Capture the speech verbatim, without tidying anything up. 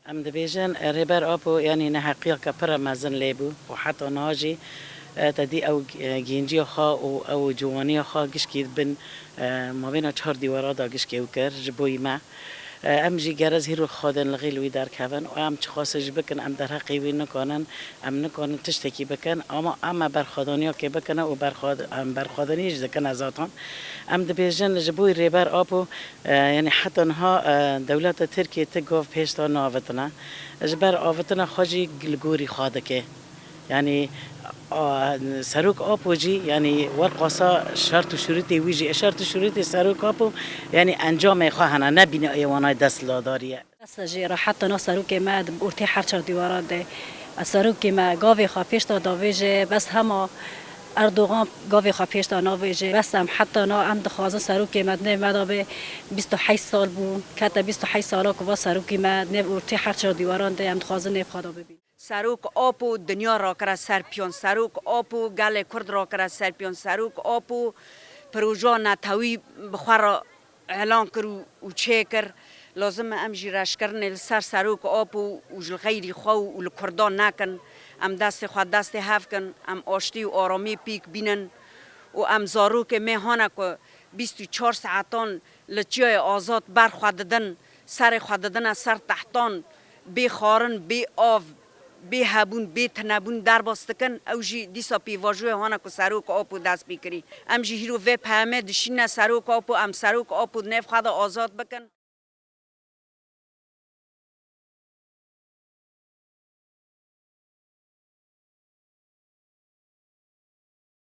Em dibêjin, e, Rêber Apo, yanî neheqiyeke pir e mezin lê bû û heta niha jî, e, te dî ew, e, genciya xwe û ew ciwaniya xwe gişkî bin, e, mabêna çar dîwara de gişkê ew kir ji bo me. E, em jî gerez hîro xwedin li xîl wî derkevin û em çiqasî jî bikin, em derheqê wî nikanin, em nikanin tiştekî bikin, ama em e berxwedaniyakê bikine û berxwed-, em berxwedaniyê jî dikine zaten. Em dibêjin ji bo Rêber Apo, e, yanî heta niha, e, dewleta Tirkiyê ti gav pêş de navitine. Ji ber avitina xwe jî li gorî xwe dike. Yanî, a, Serok Apo jî, yanî werqasa şert û şurûtê wî jî, şert û şurûtê Serok Apo, yanî encamê xwe hene, ne bîna ê wanay desthilatdarî ye. Dest jê re heta na serokê me di ortê her çar dîwaran de. Serokê me gavê xwe pêş de davêje, bes hema Erdogan gavê xwe pêş de navêje. Bes em heta na em dixwazin serokê me di nêv me de be. Bîst û heşt sal bû, kete bîst û heşt sala ku va serokê me di nêv ortê her çar dîwaran de em dixwazin nêv xwe de bibîn. Serok Apo dinya rakire ser piyon. Serok Apo gelê Kurd rakire ser piyon. Serok Apo proja netewî bi xwe re elan kir û, û çêkir. Lazim e em jî reşkirinê li ser Serok Apo û ji xeyrî xwe û li Kurdan nekin. Em destê xwe destê hev kin. Em aştî û aramî pîk bînin û em zarokê me hane ku bîst û çar saetan li çiyayê azad ber xwe didin, serê xwe didine ser tehtan, bê xwarin, bê av, bê hebûn, bê tinebûn derbas dikin, ew jî dîsa pêvajoyê hane ku Serok Apo dest pê kirî. Em jî hîro vê peyamê dişîne Serok Apo, em Serok Apo di nêv xwe de azad bikin.